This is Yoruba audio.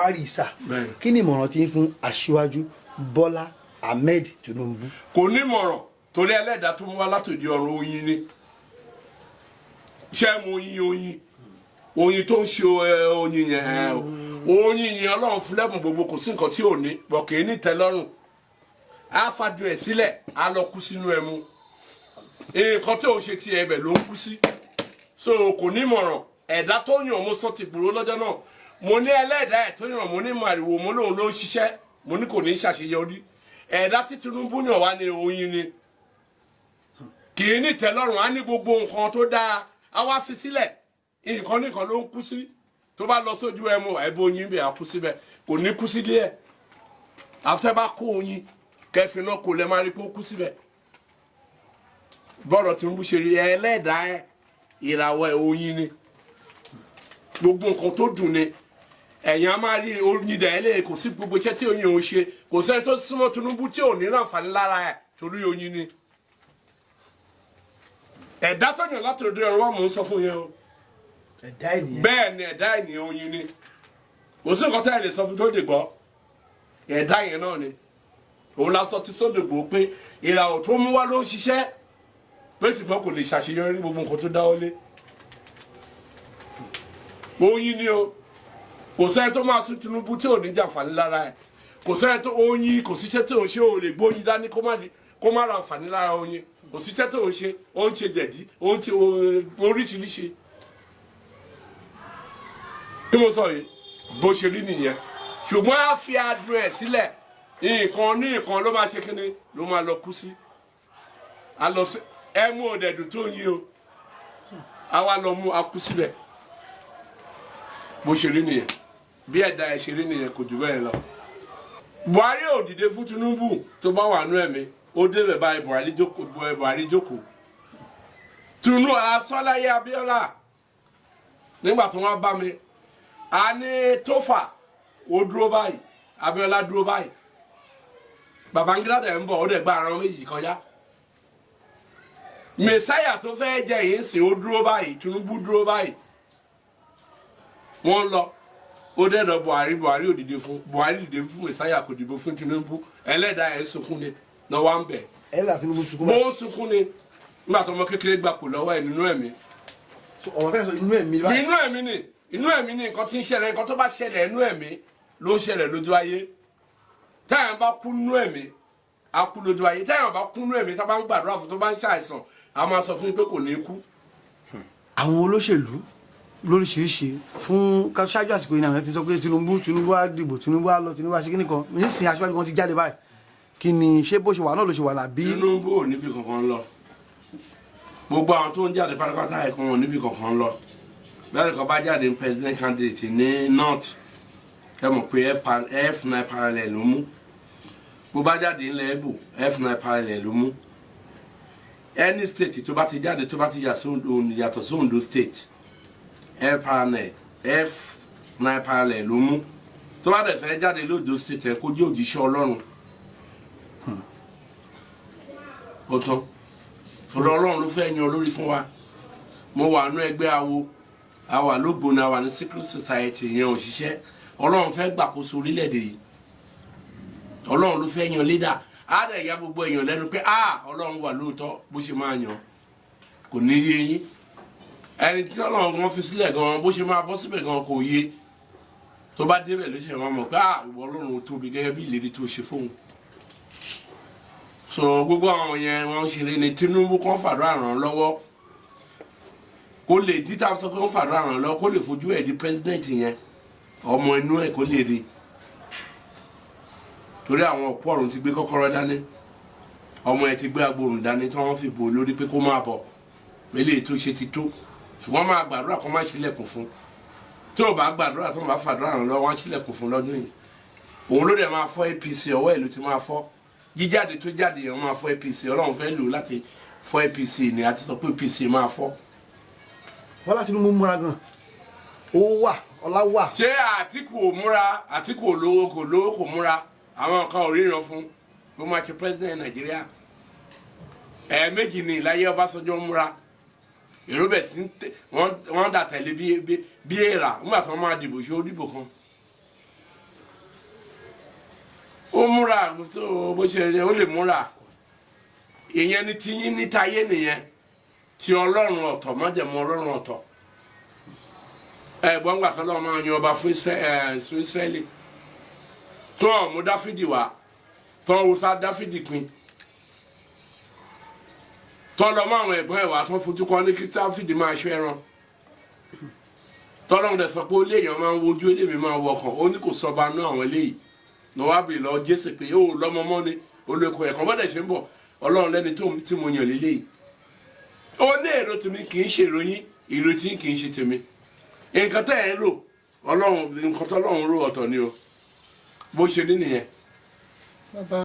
wá rí sà, Bẹ́ẹ̀ni. kí ni ìmọ̀ràn tí ń fún Aṣíwájú Bọ́lá Ahmed Tinubu? Kò ní mọ̀ràn, torí ẹlẹ́dàá tó mú wá látòdì ọ̀run, oyin ni. Ṣé mo oyin, oyin, oyin tó ń ṣe oyin yẹn, oyin yẹn, Ọlọ́run fún lẹ́bùn gbogbo. Kò sí nǹkan tí ò ní bọ̀, kì í ní tẹ́lọ́rùn. Á fàdùn ẹ̀ sílẹ̀, á lọ kú sínú ẹmu. Nǹkan tí ò ṣe ti ẹbẹ̀ ló ń kú sí. So kò ní mọ̀ràn. Ẹ̀dá tó yàn, mo sọ ti gbòòrò lọ́jọ́ náà, mo ní ẹlẹ́dàá ẹ̀ tó yàn, mo ní màrìwò, mo lóun ló ń ṣiṣẹ́, mo ní kò ní ṣàṣeyọrí. Ẹ̀dá tí Tinubu yàn wá ní oyin ni, kì í ní tẹ́lọ́rùn. Á ní gbogbo nǹkan tó dáa, á wá fi sílẹ̀, nǹkan nìkan ló ń kú sí. Tó bá lọ sójú ẹmu, ẹbí oyin bẹ̀, á kú síbẹ̀. Kò ní kú sílé ẹ̀. Àfẹ́ bá kó oyin kẹfìn náà, kò lẹ́ máa rí pé ó kú síbẹ̀. Bọ́ọ̀rọ̀ Tinubu ṣe rí, ẹlẹ́dàá ẹ̀, ìràwọ̀ ẹ̀, oyin ni. Gbogbo nǹkan tó dùn ni ẹ̀yìn á máa rí. Oyin dẹ̀ ẹ́ lè kò sí gbogbo iṣẹ́ tí oyin òun ṣe. Kò sẹ́ni tó súnmọ́ Tinubu tí ò ní ráǹfààní lára ẹ̀, torí oyin ni. Ẹ̀dá tó yàn láti òde ọ̀run wà, mò ń sọ fún yẹn o. Ẹ̀dá ènìyàn. Bẹ́ẹ̀ ni, ẹ̀dá ènìyàn, oyin ni. Kò sí nǹkan tá ẹ lè sọ fún tó lè gbọ́. Ẹ̀dá yẹn náà ni òun la sọ ti Sunday Igboho pé ìràwọ̀ tó mú wá ló ń ṣiṣẹ́ pé, tìgbọ́n kò lè ṣàṣeyọrí ní gbogbo nǹkan tó dáwọ́ lé. Oyin ni o. Kò sẹ́ni tó máa sún Tinubu tí ò ní jàǹfààní lára ẹ̀. Kò sẹ́ni tó oyin, kò síṣẹ́ tí ò ń ṣe. Ò lè gbóyin dání kó má ra àǹfààní lára oyin. Kò síṣẹ́ tó ń ṣe. Ó ń ṣe jẹ̀dí, ó ń ṣe oríṣiríṣi. Kí mo sọ yìí, bó ṣe rí nìyẹn. Ṣùgbọ́n á fi adùn ẹ̀ sílẹ̀, nǹkan ní nǹkan ló máa ṣe kíni, ló máa lọ kú sí. A lọ sí ẹmu òdẹ̀dùn tó yin o, a wá lọ mú a kú síbẹ̀. Bó ṣe rí nìyẹn, bí ẹ̀dá ẹ̀ ṣe rí nìyẹn, kò jù bẹ́ẹ̀ lọ. Buhari ò dìde fún Tinubu. Tó bá wà nú ẹ̀mí, ó débẹ̀ báyìí, Buhari jókòó, Buhari jókòó. Tinubu asọ́láyé Abíọ́lá, nígbà tó wọ́n bá mi, a ní Tófà ó dúró báyìí, Abíọ́lá dúró báyìí, Babangida dẹ̀ ń bọ̀, ó dẹ̀ gba àrùn méjì kọjá. Mẹsáyà tó fẹ́ jẹ yìí ń sìn, ó dúró báyìí, Tinubu dúró báyìí, wọ́n lọ, ó dẹ̀dọ̀ Buhari. Buhari ò dìde fún. Buhari dìde fún mẹsáyà, kò dìbò fún Tinubu. Ẹlẹ́dàá ẹ̀ sunkún ni náà wà ń bẹ̀. Ẹlẹ́dàá Tinubu sunkún. Bó ń sunkún ni nígbà tó ọmọ kékeré gbà kò lọ́wọ́ ẹ̀ nínú ẹ̀mí. Ọ̀rọ̀ fẹ́ sọ, inú ẹ̀mí báyìí. Inú ẹ̀mí ni, inú ẹ̀mí ni nǹkan tí ń ṣẹlẹ̀. Nǹkan tó bá ṣẹlẹ̀ inú ẹ̀mí ló ń ṣẹlẹ̀ lójú ayé. Táyà bá kú nínú ẹ̀mí, á kú lójú ayé. Táyà bá kú nínú ẹ̀mí, tá bá ń gbàdúrà fún, tó bá ń ṣàìsàn, a máa sọ fún yín pé kò ní kú. Àwọn olóṣèlú lóríṣiríṣi fún ṣáájú àsìkò yìí náà ti sọ pé Tinubu, Tinubu á dìbò, Tinubu á lọ, Tinubu á ṣe kíní kan. Nísìnyí, aṣáájú kan ti jáde báyìí. Kí ni, ṣé bó ṣe wà náà ló ṣe wà lábí? Tinubu ò níbi kankan lọ. Gbogbo àwọn tó ń jáde pátápátá, ẹ̀kan wọn níbi kankan lọ. Bẹ́ẹ̀ kan bá jáde ní president candidate ní north, ẹ mọ̀ pé F9 parallel ló mú. Bó bá jáde ńlẹ̀ Ìbò, F9 parallel ló mú. Any state tó bá ti jáde, tó bá ti yàtọ̀ sí Ondo State, F parallel, F9 parallel ló mú. Tó bá dẹ̀ fẹ́ jáde lóòdó State, ẹ̀ kó jẹ́ òjíṣẹ́ Ọlọ́run. Ó tán, torí Ọlọ́run ló fẹ́ yan olórí fún wa. Mo wà nú ẹgbẹ́ awo, a wà lógbóni, a wà ní secret society yẹn. Òṣìṣẹ́ Ọlọ́run fẹ́ gbàkóso orílẹ̀-èdè yìí. Ọlọ́run ló fẹ́ yan leader. Á dẹ̀ ya gbogbo èèyàn lẹ́nu pé a Ọlọ́run wà lóòótọ́. Bó ṣe máa yan kò ní yé yín. Ẹni tí Ọlọ́run gan fi sílẹ̀ gan, bó ṣe máa bọ́ síbẹ̀ gan kò yé. Tó bá débẹ̀ ló ṣe máa mọ̀ pé a ìwọ Ọlọ́run tóbi gẹ́gẹ́ bí ìlérí tó ṣe fóun. So gbogbo àwọn yẹn, wọ́n ń ṣeré ni. Tinubu kan fàdúrà ràn án lọ́wọ́ kó lè díta sọ pé wọ́n fàdúrà ràn án lọ́wọ́ kó lè fojú ẹ̀ di president yẹn, ọmọ inú ẹ̀ kó lè rí, torí àwọn ọ̀pọ̀ ọ̀run ti gbé kọ́kọ́rọ́ dání, ọmọ ẹ̀ ti gbé agbórùn dání tí wọ́n fi bò lórí pé kó máa bọ̀. Eléyìí tó ṣe ti tó, ṣùgbọ́n máa gbàdúrà kó má ṣílẹ̀kùn fún. Tí ò bá gbàdúrà, tó bá fàdúrà ràn lọ́wọ́, wọ́n á ṣílẹ̀kùn fún lọ́dún yìí. Òun ló dẹ̀ máa fọ́ APC. Ọwọ́ ẹ̀ ló ti máa fọ́. Jíjáde tó jáde yẹn, máa fọ́ APC. Ọlọ́run fẹ́ lò láti fọ́ APC ni. A ti sọ pé APC máa fọ́. Bọ́lá Tinubu múra gan, owó wà, ọlá wà. Ṣé Àtìkù ò múra? Àtìkù ò lówó, kò lówó, kò múra. Àwọn kan ò ríran fún ló máa ṣe president Nàìjíríà. Ẹ̀ẹ̀mejì ní ìláyé Ọbásanjọ́ múra, èrò bẹ̀ sí wọ́n dà tẹ̀lé bí èèrà nígbà tí wọ́n máa dìbò. Ṣé ó dìbò kan? Ó múra tó bó ṣe rí, ó lè múra. Ìyẹn ni tiyín nítayé nìyẹn. Ti Ọlọ́run ọ̀tọ̀, májẹ̀mú Ọlọ́run ọ̀tọ̀. Ẹ̀gbọ́n gbà kan lọ́wọ́ máa yan ọba fún Ísírẹ́lì, tó ọ̀ mú Dáfídì wá, tó ń wusa Dáfídì pin, tó lọ mọ́ àwọn ẹ̀gbọ́n ẹ̀ wá, tó ń fojú kọ́ ní kí Dáfídì máa ṣọ́ ẹran. Tọ́lọ́run dẹ̀ sọ pé ó léèyàn máa ń wojú, elémi máa ń wọkàn. Ó ní kò sọba náà àwọn eléyìí ní wàá bìrì lọ Jésù pé ó lọ́mọ mọ́ ni olóko ẹ̀kan bọ́dẹ̀ ṣe ń bọ̀. Ọlọ́run lẹ́ni tó tí mo yàn lélẹ́yìí. Ó ní èrò tèmi kì í ṣe ìròyìn, èrò tí kì í ṣe tèmi. Nǹkan tẹ́ ẹ̀ ń rò, Ọlọ́run, nǹkan tọ́lọ́run rò ọ̀tọ̀ ni o. Bó ṣe ní nìyẹn. Bàbá.